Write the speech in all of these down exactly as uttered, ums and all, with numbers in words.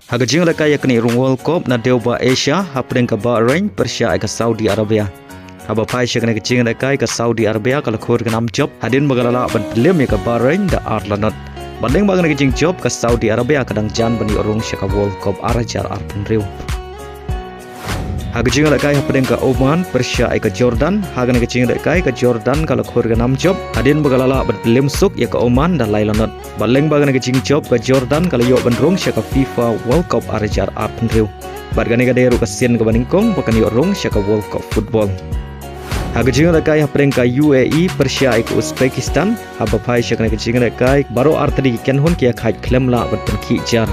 Ha ka jingïalehkai ïa kane ka rung World Cup na dewbah Asia, hapdeng ka Bahrain pyrshah ïa ka Saudi Arabia. Haba phai sha kane ka jingïalehkai, ka Saudi Arabia ka la khur ka nam jop hadien ba ka la lah ban pynliem ïa ka Bahrain da ar la not. Bad lyngba kane ka jingjop, ka Saudi Arabia ka dang jan ban ïoh rung sha ka World Cup ar hajar arphew hynriew. Ha ka jingïalehkai hapdeng ka Oman pyrshah ïa ka Jordan, ha kane ka jingïalehkai ka Jordan ka la khur ka nam jop hadien ba ka la lah ban pynliem suk ïa ka Oman da lai la not. Bad lyngba kane ka jingjop, ka Jordan ka la ïoh ban rung sha ka FIFA World Cup ar hajar arphew hynriew. Bad kane ka dei ruh ka sien kaba nyngkong ba kan ïoh rung sha ka World Cup Football. Ha ka jingïalehkai hapdeng ka U A E pyrshah ïa ka Uzbekistan, haba phai sha kane ka jingïalehkai, baroh artylli ki kynhun ki ïakhaid khlem lah ban pynkhih jar.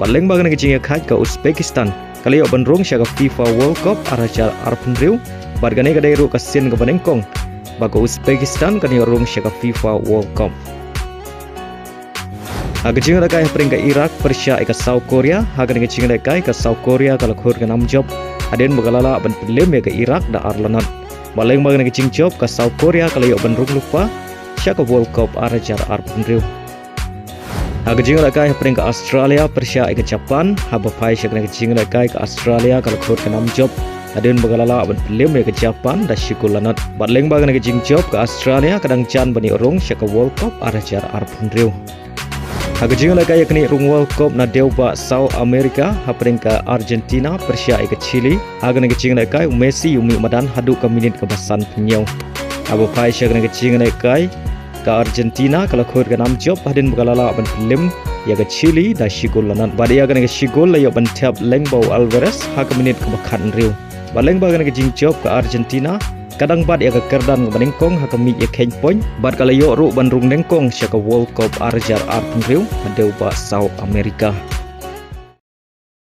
Bad lyngba kane ka jingïakhaid, ka Uzbekistan ka la ïoh ban rung sha ka FIFA World Cup ar hajar arphew hynriew. Bad kane ka dei ruh ka sien kaba nyngkong ba ka Uzbekistan kan ïoh rung sha ka FIFA World Cup. Ha ka jingïalehkai hapdeng ka Iraq pyrshah ïa ka South Korea, ha kane ka jingïalehkai ka South Korea ka la khur ka nam jop hadien ba ka la lah ban pynliem ïa ka Iraq da ar la not. Bad lyngba kane ka jingjop, ka South Korea ka la ïoh ban rung lypa sha ka World Cup ar hajar arphew hynriew. Ha ka jingïalehkai hapdeng ka Australia pyrshah ïa ka Japan, haba phai sha kane ka jingïalehkai, ka Australia ka la khur ka nam jop hadien ba ka la lah ban pynliem ïa ka Japan da shi gol la not. Bad lyngba kane ka jingjop, ka Australia ka dang jan ban ïoh rung sha ka World Cup ar hajar arphew hynriew. Ha ka jingïalehkai ïa kane ka rung World Cup na dewbah South America, hapdeng ka Argentina pyrshah ïa ka Chile, ha kane ka jingïalehkai u Messi u mih madan haduh ka minit kaba sanphew hynñiew. Haba phai sha kane ka jingïalehkai, ka Argentina ka la khur ka nam jop hadien ba ka la lah ban pynliem ïa ka Chile da shi gol la not. Bad ïa kane ka shi gol la ïoh ban thep lyngba u Alvarez ha ka minit kaba khathynriew. Bad lyngba kane ka jingjop, ka Argentina ka dang bat ïa ka kyrdan kaba nyngkong ha ka miej ïakheiñ point, bad ka la ïoh ruh ban rung nyngkong sha ka World Cup ar hajar arphew hynriew na dewbah South America.